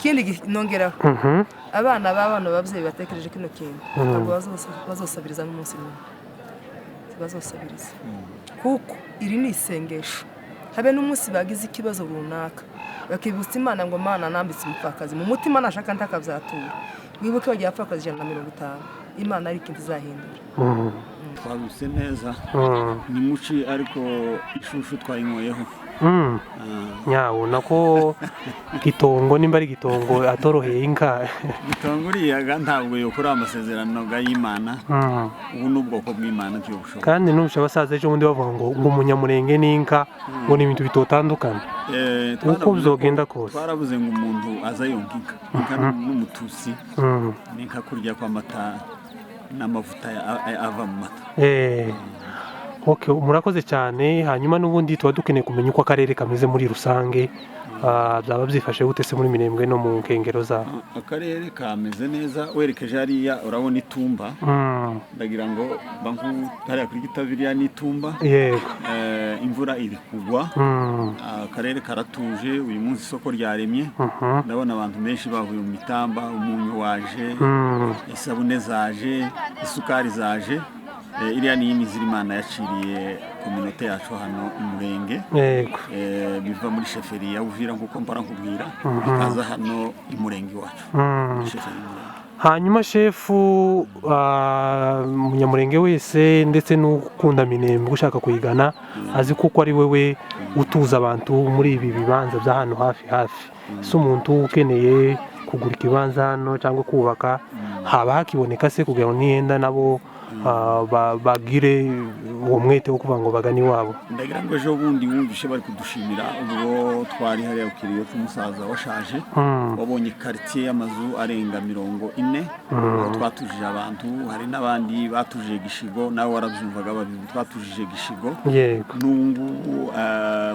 Ikindi nongeraho, abana b'abana b'ababyeyi batekereje kino kintu ntabwo bazosabiriza n'umunsi n'umwe, bazosabiriza, kuko iri ni isengesho. Habe n'umunsi bagize ikibazo runaka bakibutsa Imana ngo: "Mana, nambitse umupfakazi mu mutima, nashaka ntakabyatura." Wibuke bagiye abapfakazi 150, Imana ari ikintu izahindura. Twaruse neza. Ni muci, ariko ishushu twayinyoyeho. Ah. Nyawo nako gitongo, nimba ari gitongo atoroheye inka. Gitongo uriyaga ntabwo yokora amasezerano y'Imana. Ubu ni ubwoko bw'Imana byo bushoboka. Kandi numvise abasaza ejo bundi bavuga ngo umunyamurenge n'inka ngo ni ibintu bitotandukana uko bizogenda kose. Twarabuze ngo umuntu aza yonka inka, inka n'umutusi ni nka kurya kw'amata n'amavuta ava mu mata. Okay, murakoze cyane. Hanyuma n'ubundi tuba dukeneye kumenya uko akarere kameze muri rusange. Byaba byifashe gute se muri Minembwe no mu nkengero zaho? Akarere kameze neza. Werekeje hariya urabona itumba. Ndagira ngo banku hariya kuri Gitabiriya n'itumba. Imvura iri kugwa. Akarere karatuje. Uyu munsi isoko ryaremye. Ndabona abantu benshi bavuye mu mitamba, umunyu waje, isabune zaje, isukari zaje. Iriya ni imizira Imana yaciriye communauté yacu hano umurenge. Biva muri chefferie ya Uvira, nk'uko mpora nkubwira, bikaza hano imurenge iwacu, muri chefferie y'Umurenge. Hanyuma shefu, umunyamurenge wese ndetse n'ukunda Minembwe ushaka kuyigana azi kuko ari wewe utuza abantu muri ibi bibanza bya hano hafi hafi. Si umuntu ukeneye kugura ikibanza hano cyangwa kubaka, haba hakiboneka se kugira ngo niyenda nabo bagire uwo mwete wo kuvuga ngo bagane iwabo? Ndagira ngo ejo bundi wumvishe bari kudushimira ubwo twari hariya ku kiriyo cy'umusaza washaje, wabonye quartier y'amazu arenga 40 aho twatujije abantu. Hari n'abandi batujije Gishigo, nawe warabyumvaga babivuga, twatujije Gishigo. N'ubu ngubu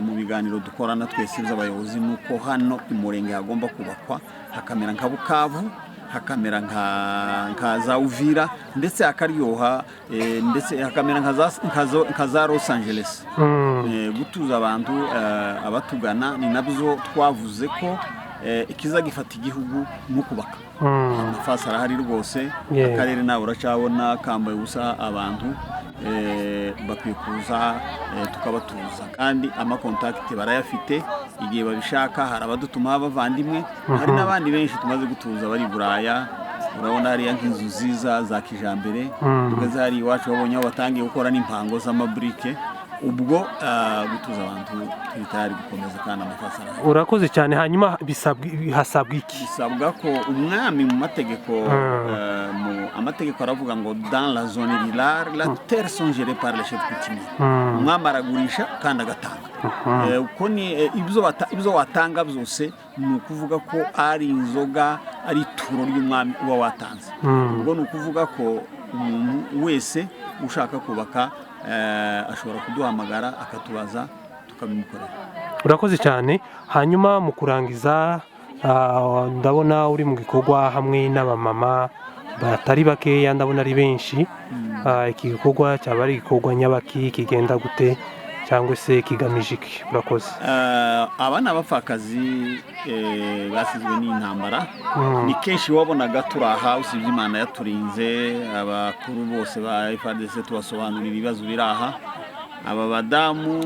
mu biganiro dukorana twese by'abayobozi ni uko hano umurenge hagomba kubakwa hakamera nka Bukavu, hakamera nka za Uvira, ndetse hakaryoha, ndetse hakamera nka za Los Angeles. Gutuza abantu, abatugana, ni nabyo twavuze ko ikiza gifata igihugu ni ukubaka. Amafasi arahari rwose. Akarere nawe uracabona kambaye ubusa. Abantu bakwiye kuza, tukabatuza, kandi ama contacts barayafite igihe babishaka. Hari abadutumaho abavandimwe, hari n'abandi benshi tumaze gutuza bari i Buraya. Urabona hariya nk'inzu nziza za kijambere. Tugeze hariya iwacu babonye aho batangiye gukora n'impango z'amaburike. Ubwo gutuza abantu turi tayari gukomeza, kandi amafasi arahari. Urakoze cyane. Hanyuma hasabwa iki? Bisabwa ko umwami mu mategeko, mu amategeko aravuga ngo: "Dans la zone rurale, la terre sont gérées par les chefs coutumiers." Umwami aragurisha kandi agatanga. Uko ni ibyo watanga byose ni ukuvuga ko ari inzoga, ari ituro ry'umwami uba watanze. Ubwo ni ukuvuga ko umuntu wese ushaka kubaka ashobora kuduhamagara akatubaza, tukabimukorera. Urakoze cyane. Hanyuma mu kurangiza, ndabona uri mu gikorwa hamwe n'abamama batari bakeya, ndabona ari benshi. Iki gikorwa cyaba ari igikorwa nyabaki? Kigenda gute cyangwa se kigamije iki? Urakoze. Aba ni abapfakazi basizwe n'intambara. Ni kenshi wabonaga turi aha, usibye Imana yaturinze. Abakuru bose ba FARDC tubasobanurira ibibazo biri aha. Aba badamu,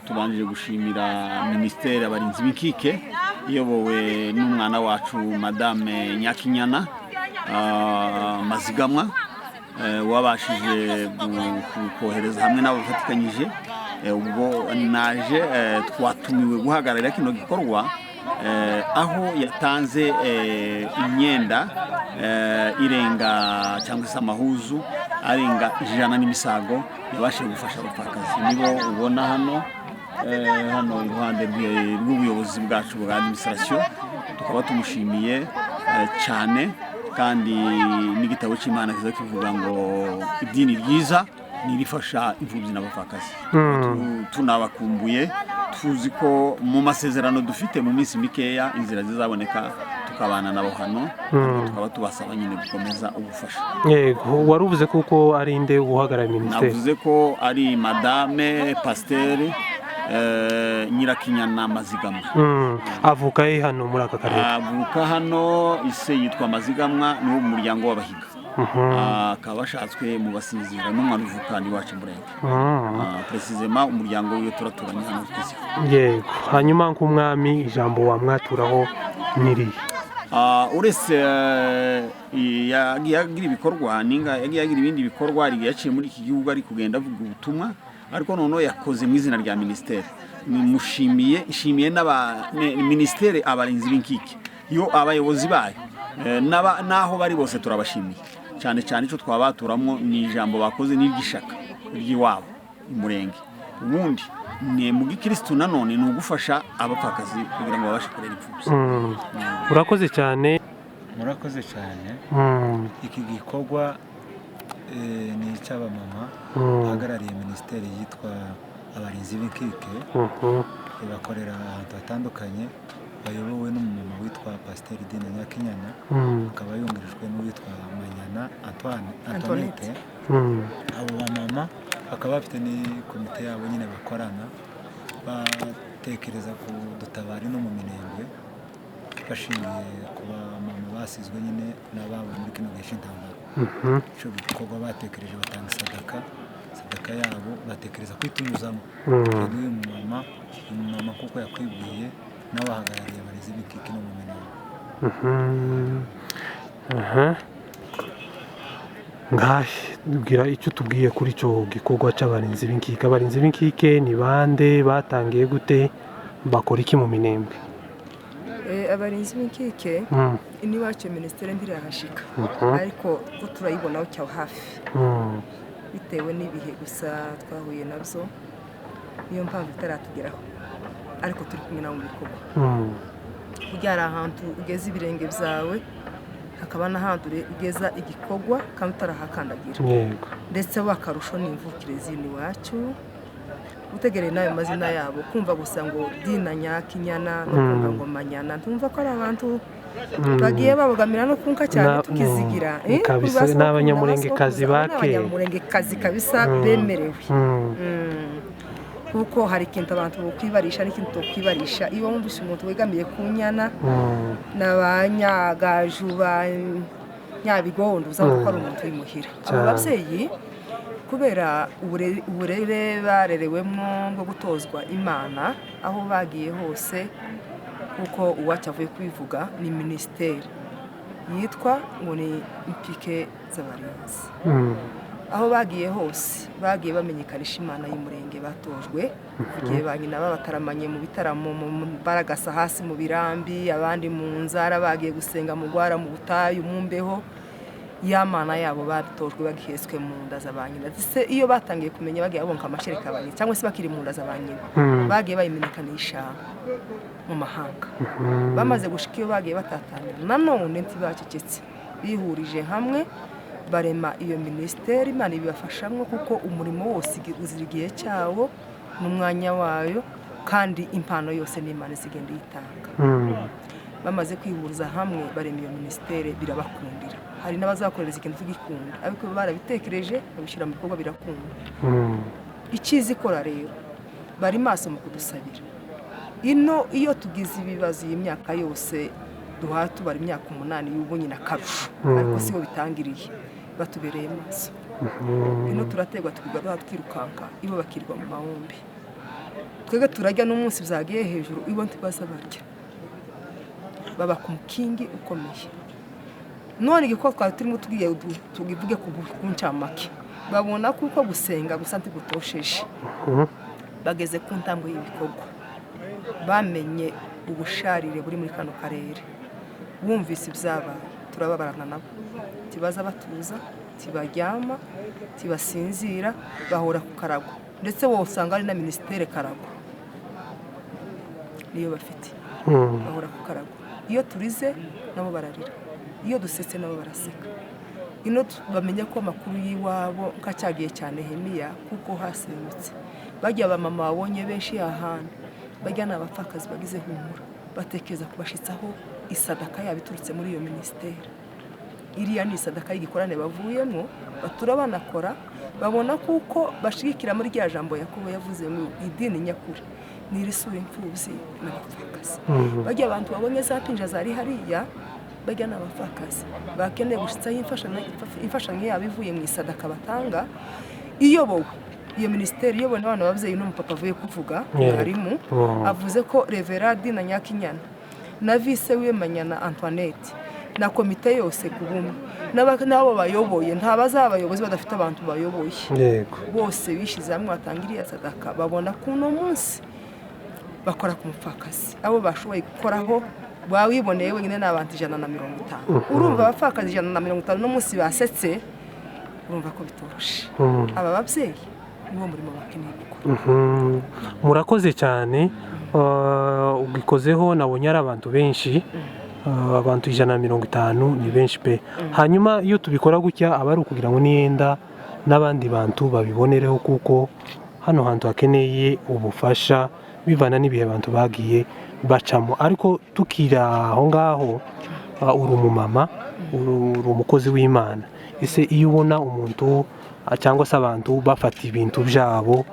tubanjije gushimira minisiteri abarinzi b'inkike iyobowe n'umwana wacu Madame Nyakinyana Mazigamwa, wabashije kohereza hamwe n'abafatikanyije. Ubwo naje, twatumiwe guhagararira kino gikorwa, aho yatanze imyenda irenga cyangwa se amahuzu arenga 100 n'imisago yabashije gufasha abapfakazi. Nibo ubona hano, hano iruhande rw'ubuyobozi bwacu bwa administration. Tukaba tumushimiye cyane, kandi n'igitabo cy'Imana kiza kivuga ngo idini ryiza ni irifasha imfubyi n'abapfakazi. Tunabakumbuye, tuzi ko mu masezerano dufite mu minsi mikeya inzira zizaboneka tukabana nabo hano, tukaba tubasaba nyine gukomeza ubufasha. Yego, wari uvuze kuko ari nde uhagarariye minisiteri? Navuze ko ari Madame Pasiteri. Nyirakinyana Mazigamwa. Avuka he hano muri aka karere? Avuka hano, ise yitwa Mazigamwa, ni uwo mu muryango w'Abahiga. Akaba ashatswe mu Basinzira n'umwana uvuka ni iwacu Murenge. Précisément umuryango wiwe turaturanye hano twese. Yego, hanyuma nk'umwami ijambo wamwaturaho niriye? Uretse yagiye agira ibikorwa ninga yagiye agira ibindi bikorwa, hari igihe yaciye muri iki gihugu ari kugenda avuga ubutumwa, ariko noneho yakoze mu izina rya minisiteri. Mushimiye, nshimiye n'aba minisiteri Abarinzi b'Inkike, yo abayobozi bayo n'aho bari bose turabashimiye cyane cyane. Icyo twabaturamo ni ijambo bakoze n'iry'ishaka ry'iwabo Umurenge. Ubundi ni mu gikirisitu nanone ni ugufasha abapfakazi kugira ngo babashe kurera imfubyi. Urakoze cyane. Murakoze cyane. Iki gikorwa ni icy'abamama bahagarariye minisiteri yitwa Abarinzi b'Inkike. Bakorera ahantu hatandukanye, bayobowe n'umumama witwa Pasiteri Dina Nyakinyana, akaba yungirijwe n'uwitwa Manyana Antoine Antoinette. Abo bamama bakaba bafite ni komite yabo nyine bakorana, batekereza kudutabara no mu Minembwe, bashingiye ku bamama basizwe nyine n'ababo muri kino gihe cy'intambara. Icyo gikorwa batekereje, batanga sadaka, sadaka yabo batekereza kwitunyuzamo. N'uyu mumama kuko yakwibwiye nawe ahagarariye Abarezi b'Inkike no mu Minembwe. Aha. Ngahe bwira icyo tubwiye kuri icyo gikorwa cy'Abarinzi b'Inkike. Abarinzi b'Inkike ni bande? Batangiye gute? Bakora iki mu Minembwe? Abarinzi b'inkike, n'iwacu minisiteri ntirahashika, ariko ko turayibonaho cyaho hafi, bitewe n'ibihe gusa twahuye nabyo, niyo mpamvu itaratugeraho, ariko turi kumwe nabo mu bikorwa. Burya hari ahantu ugeza ibirenge byawe, hakaba n'ahandi ugeza igikorwa kandi utarahakandagira. Ndetse bo akarusho ni imvukire zino iwacu, utegereye n'ayo mazina yabo, kumva gusa ngo Dina Nyakinyana no kumva ngo Manyana, ntumva ko ari abantu bagiye babogamira no kunka cyane tukizigira. Kabisa, Kuba ni Abanyamurengekazi ba ni kera. Abanyamurengekazi kabisa, bemerewe. Kuko hari ikintu abantu bokwibarisha n'ikintu tokwibarisha. Iyo wumvise umuntu wegamiye ku nyana n'abanyagaju ba Nyabigondo, uzabona ko ari umuntu w'imuhira. Abo babyeyi, kubera uburere barerewemo bwo gutozwa Imana aho bagiye hose, kuko uwacu avuye kubivuga, ni minisiteri yitwa ngo ni Impike z'Abarinzi. Aho bagiye hose bagiye bamenyekanisha Imana y'Umurenge batojwe. Igihe ba nyina babataramanye mu bitaramo, baragasa hasi mu birambi, abandi mu nzara, bagiye gusenga mu rwara, mu butayu, mu mbeho, ya mana yabo batojwe bagihetswe mu nda za ba nyina. Se iyo batangiye kumenya, bagiye babonka amashereka ba nyina cyangwa se bakiri mu nda za ba nyina, bagiye bayimenyekanisha mu mahanga. Bamaze gushika iyo bagiye batatanira, nanone ntibacecetse, bihurije hamwe barema iyo minisiteri. Imana ibibafashamwo, kuko umurimo wose uzira igihe cyawo n'umwanya wayo, kandi impano yose n'Imana izigenda iyitanga. Bamaze kwihuriza hamwe barema iyo minisiteri, birabakundira. Hari n'abazakorereza ikintu tugikunda, ariko barabitekereje babishyira mu bikorwa, birakunda. Icyiza ikora rero, bari maso mu kudusabira ino. Iyo tugize ibibazo, iyi myaka yose duha tubara imyaka 8 y'ubu nyine akarusho, ariko siho bitangiriye, batubereye maso. Ino turategwa tukiga duha twirukanka, ibo bakirwa mu mahombi. Twebwe turajya n'umunsi byagiye hejuru, ibo ntibaza barya, baba ku mukingi ukomeye. None igikorwa twari turimo tugiye tugivuge ku ncamake, babona kuko gusenga gusa ntigutosheje, bageze ku ntambwe y'ibikorwa. Bamenye ubusharire buri muri kano karere, bumvise ibyabaye, turababarana nabo. Tibaza batuza, tibaryama, tibasinzira, bahora ku karago. Ndetse wowe usanga ari na minisiteri karago niyo bafite. Bahora ku karago. Iyo turize nabo bararira, iyo dusetse nabo baraseka. Ino bamenya ko amakuru y'iwabo nka cyagiye cyane Hemiya, kuko hasenyutse bajya abamama babonye benshi ahantu bajya ni abapfakazi bagize humura, batekereza kubashitsaho isadaka yabo iturutse muri iyo minisiteri. Iriya ni isadaka y'igikorane bavuyemo, batura banakora, babona kuko bashigikira muri rya jambo Yakobo yavuze mu idini nyakuri ni irisura imfubyi n'abapfakazi. Bajya abantu babonye za pinja zari hariya, bajya ni abapfakazi bakeneye gushitsaho imfashanyo yabo ivuye mu isadaka batanga, iyobowe iyo minisiteri iyobowe n'abana b'ababyeyi n'umupapa avuye kuvuga. Mwarimu avuze ko Reveradi na Nyakinyana na vice wiwe Manyana Antoinette na komite yose ku bumwe n'abo bayoboye, nta bazaba abayobozi badafite abantu bayoboye. Bose bishyize hamwe batanga iriya sadaka, babona ko uno munsi bakora ku mupfakazi abo bashoboye gukoraho wawiboneye wenyine ni abantu 150. Urumva abapfakazi 150 uno munsi basetse, urumva ko bitoroshe. Aba babyeyi niwo murimo bakeneye gukora. Murakoze cyane. Ubikozeho nabonye ari abantu benshi. Abantu 150 ni benshi pe. Hanyuma iyo tubikora gutya aba ari ukugira ngo niyenda n'abandi bantu babibonereho, kuko hano hantu hakeneye ubufasha bivana n'ibihe abantu bagiye bacamo. Ariko tukiri aho ngaho, uri umumama, uri umukozi w'Imana. Ese iyo ubona umuntu cyangwa se abantu bafata ibintu byabo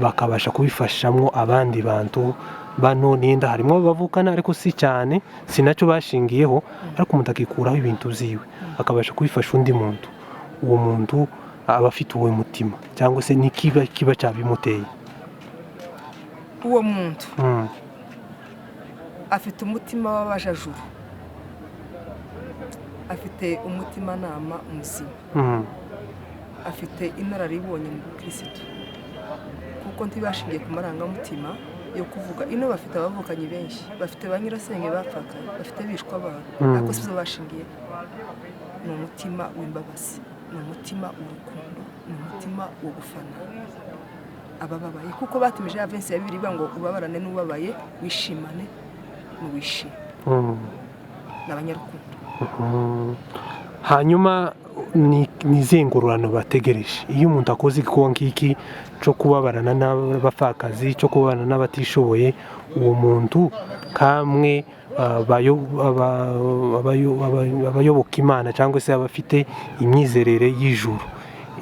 bakabasha kubifashamo abandi bantu bano, nenda harimo bavukana ariko si cyane, si nacyo bashingiyeho, ariko umuntu akikuraho ibintu byiwe akabasha kubifasha undi muntu, uwo muntu aba afite uwo mutima cyangwa se nikiba kiba cyabimuteye? Uwo muntu afite umutima w'abajajuru, afite umutimanama muzima, afite inararibonye mu bukirisitu, kuko ntibashingiye ku marangamutima yo kuvuga ino. Bafite abavukanyi benshi, bafite ba nyirasenge bapfakaye, bafite bishwa babo, ariko si byo bashingiye. Ni umutima w'imbabazi, ni umutima w'urukundo, ni umutima wo gufana abababaye, kuko batumije ya verse ya Bibiliya ivuga ngo ubabarane n'ubabaye, wishimane n'uwishimye. Ni abanyarukundo. Hanyuma ni izihe ngororano bategereje iyo umuntu akoze igikorwa nk'iki cyo kubabarana n'abapfakazi, cyo kubabarana n'abatishoboye? Uwo muntu kamwe abayoboka Imana cyangwa se abafite imyizerere y'ijuru,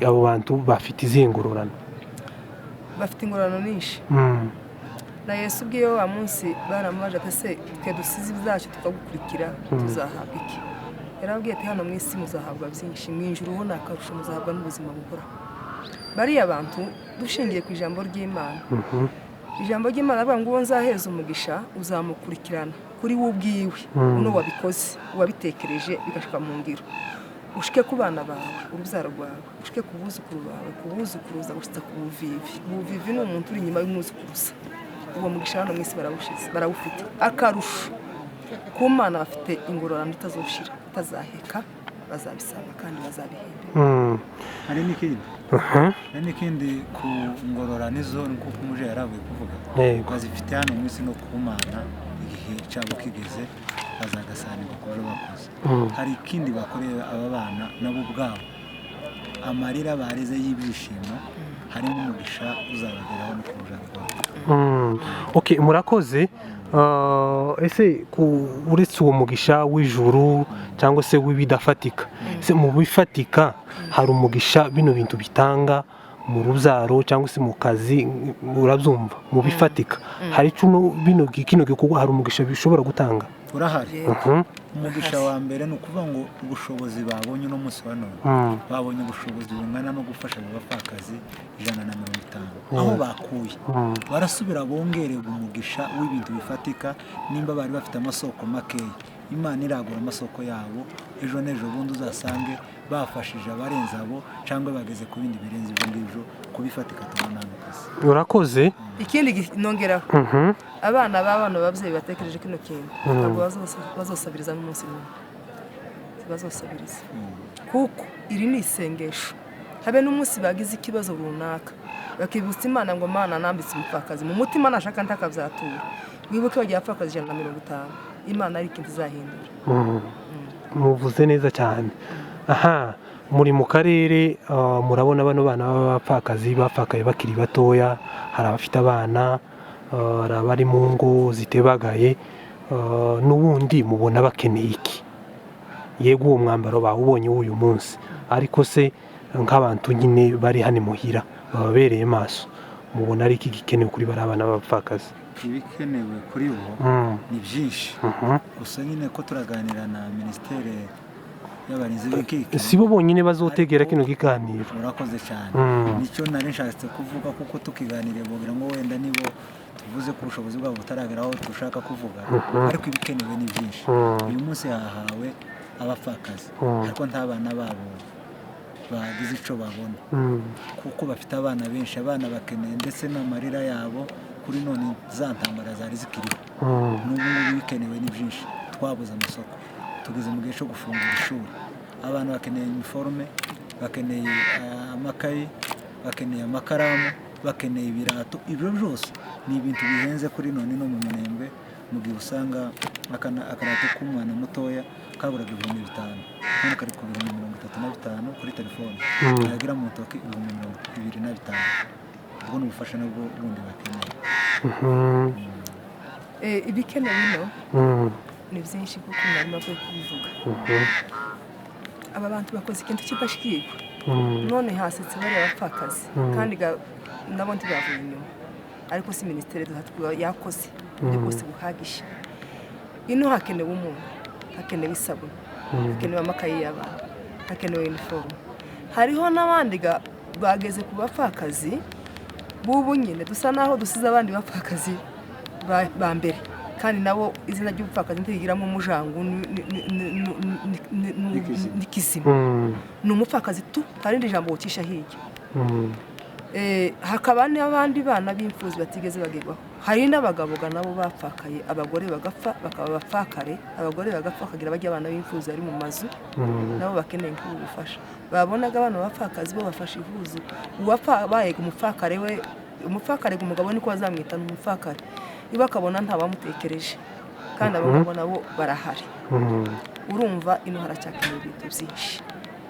abo bantu bafite izihe ngororano? Bafite ingororano nyinshi. Na Yesu ubwiwe wa munsi baramubaje ati: "Ese twe dusize ibyacu tukagukurikira tuzahabwa iki?" Yarababwiye ati: "Hano mu isi muzahabwa byinshi, mu ijuru ho ni akarusho, muzahabwa n'ubuzima buhoraho." Bariya bantu, dushingiye ku ijambo ry'Imana, ijambo ry'Imana avuga ngo uwo nzaheza umugisha uzamukurikirana kuri we ubwiwe, uno wabikoze, wabitekereje bigashika mu ngiro, ushike ku bana bawe, urubyaro rwawe, ushike ku buzukuru bawe, ku buzukuruza, gushitsa ku buvivi. Ubuvivi ni umuntu uri inyuma y'umwuzukuruza. Uwo mugisha hano mu isi barawushize, barawufite. Akarusho ku Mana bafite ingororano itazoshira, itazaheka, bazabisanga kandi bazabihembe. Hari n'ikindi, hari n'ikindi ku ngororano izo, kuko umuje yaravuye kuvuga, bazifite hano mu isi no ku Mana. Igihe cyabo kigeze bazagasanirwa ku byo bakoze. Hari ikindi bakoreye aba bana nabo ubwabo, amarira barize y'ibyishimo, harimo umugisha uzabageraho no ku rubyaro rwabo. Okay, murakoze. Ese uretse uwo mugisha w'ijuru cyangwa se w'ibidafatika, ese mu bifatika hari umugisha bino bintu bitanga mu rubyaro cyangwa se mu kazi? Urabyumva, mu bifatika hari kino kino gikorwa, hari umugisha bishobora gutanga? Urahari. Yego. Umugisha wa mbere ni ukuvuga ngo ubushobozi babonye uno munsi wa none, babonye ubushobozi bungana no gufasha abo bapfakazi 150 aho bakuye, barasubira bongererwa umugisha w'ibintu bifatika. Nimba bari bafite amasoko makeya, Imana iragura amasoko yabo. Ejo n'ejo bundi uzasange bafashije abarenze abo cyangwa bageze ku bindi birenze ibyo ngibyo kubifatika tubona hano ku isi. Urakoze. Ikindi nongeraho, abana b'abana b'ababyeyi batekereje kino kintu ntabwo bazosabiriza n'umunsi n'umwe, bazosabiriza, kuko iri ni isengesho. Habe n'umunsi bagize ikibazo runaka bakibutsa Imana ngo: "Mana, nambitse umupfakazi mu mutima, nashaka ntakabyatura, wibuke bagiye abapfakazi 150." Imana ari ikintu izahindura. Muvuze neza cyane. Aha muri mu karere, murabona bano bana b'abapfakazi bapfakaye bakiri batoya, hari abafite abana, hari abari mu ngo zitebagaye, n'ubundi mubona bakeneye iki? Yego, uwo mwambaro bawubonye w'uyu munsi, ariko se nk'abantu nyine bari hano imuhira bababereye maso, mubona ari iki gikenewe kuri bariya bana b'abapfakazi? Ibikenewe kuri bo ni byinshi. Gusa nyine ko turaganira na Minisiteri y'Abarinzi b'inkike. Si bo bonyine bazotegera kino kiganiro. Murakoze cyane. Nicyo nari nshatse kuvuga, kuko tukiganiriye bogira ngo wenda nibo tuvuze ko ubushobozi bwabo butaragera aho dushaka kuvuga, ariko ibikenewe ni byinshi. Uyu munsi hahawe abapfakazi, ariko nta bana babo bagize icyo babona, kuko bafite abana benshi. Abana bakeneye ndetse n'amarira yabo kuri none za ntambara zari zikiriho. N'ubu ngubu ibikenewe ni byinshi. Twabuze amasoko, tugeze mu gihe cyo gufungura ishuri, abana bakeneye iniforume, bakeneye amakayi, bakeneye amakaramu, bakeneye ibirato. Ibyo byose ni ibintu bihenze kuri none no mu Minembwe, mu gihe usanga akarato k'umwana mutoya kaburaga 5000, none kari ku 35,000 kuri telefone, yagira mu ntoki 25,000. Ubwo ni ubufasha nabwo bundi bakeneye. Ibikenewe ino ni byinshi, kuko mwarimu avuye kubivuga. Aba bantu bakoze ikintu kidashikirwa. None hasetse bariya bapfakazi, kandi nabo ntibavuye inyuma, ariko si minisiteri yakoze uburyo bwose buhagije. Ino hakenewe umuntu, hakenewe isabune, hakenewe amakayi y'abana, hakenewe iniforume. Hariho n'abandi bageze ku bapfakazi b'ubu nyine, dusa naho dusize abandi bapfakazi ba mbere, kandi nabo izina ry'ubupfakazi ntirigiramo umujangu n'ikizima. Ni umupfakazi tu, nta rindi jambo wucisha hirya. Hakaba n'abandi bana b'imfubyi batigeze bagerwaho. Hari n'abagabo ga nabo bapfakaye, abagore bagapfa bakaba abapfakare, abagore bagapfa bakagira bajya abana b'imfubyi bari mu mazu. Nabo bakeneye nk'ubu bufasha. Babonaga abana b'abapfakazi bo bafashe ihuzu, uwapfa baye umupfakare we, umupfakare umugabo niko bazamwita, ni umupfakare, iwe akabona ntabamutekereje, kandi abo ngabo nabo barahari. Urumva ino haracyakenewe ibintu byinshi.